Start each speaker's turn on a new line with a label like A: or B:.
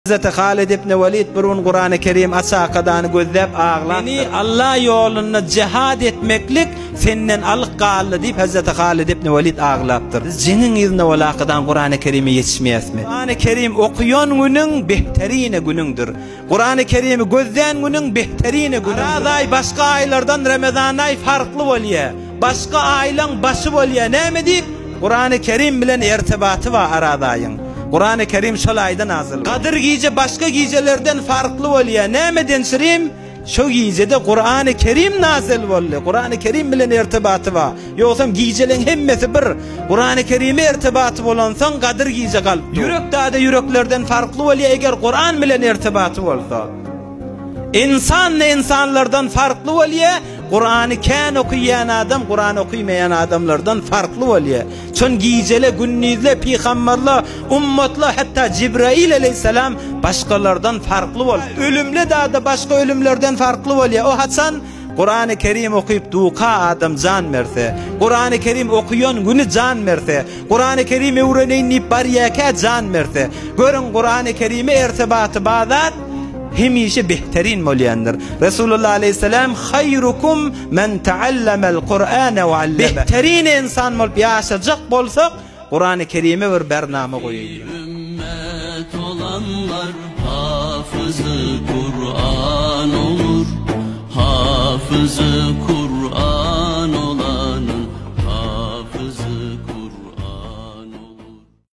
A: Hezreti Halid ibn Welid bir gün Kurany Kerim açakadany gözläp aglapdyr. Meni Alla ýolunda jihad etmeklik senden alyk galdy diýip Hezreti Halid ibn Welid aglapdyr. Biz jeňiň yzynda bolakadan Kurany Kerime ýetişmeýäsmi? Kurany Kerim okaýan günüň behterine günüňdir. Kurany Kerimi gözlän günüň behterine günüňdir. Araz aý başga aýlardan Remezan aý farkly bolýa. Başga aýlaň başy bolýa. Näme diýip? Kurany Kerim bilen ertibaty bar Araz aýyň. Kurany Kerim şol aýda nazyl boldy. Gadyr gije başga gijelerden farkly bolýa. Nämeden şirim? Şo gijede Kurany Kerim nazyl boldy. Kurany Kerim bilen ertibaty bar. Ýogsam gijeleň hemmesi bir. Kurany Kerime ertibaty bolansoň Gadyr gije galyp dur. Ýürek dada ýüreklerden farkly bolýa eger Kuran bilen ertibaty bolsa. Ynsan-da ynsanlardan farkly bolýa, Kurany kän okyýan adam Kuran okymaýan adamlardan farkly bolýa. Çün gijele, gündizle, pygamberle, ummatla, hatda Jibrail aleýhissalam başgalardan farkly bolupdyr. Ölümle dada başga ölümlerden farkly bolýa. O haçan Kurany Kerim okyp duka adam jan berse, Kurany Kerim okyýan güni jan berse, Kurany Kerim öwreneýin diýip barýakä jan berse, görüň Kurany Kerime ertebaty bazat hemişe behterin bolýandyr. Resulullah aleyhisselam hayrukum men taallamel Kur'ane we alleme. Behterin insan bolup ýaşajak bolsak, Kurany Kerime bir bernama goýaýlyň.
B: Ümmet olanlar hafyzy Kur'an olur, hafyzy Kur'an.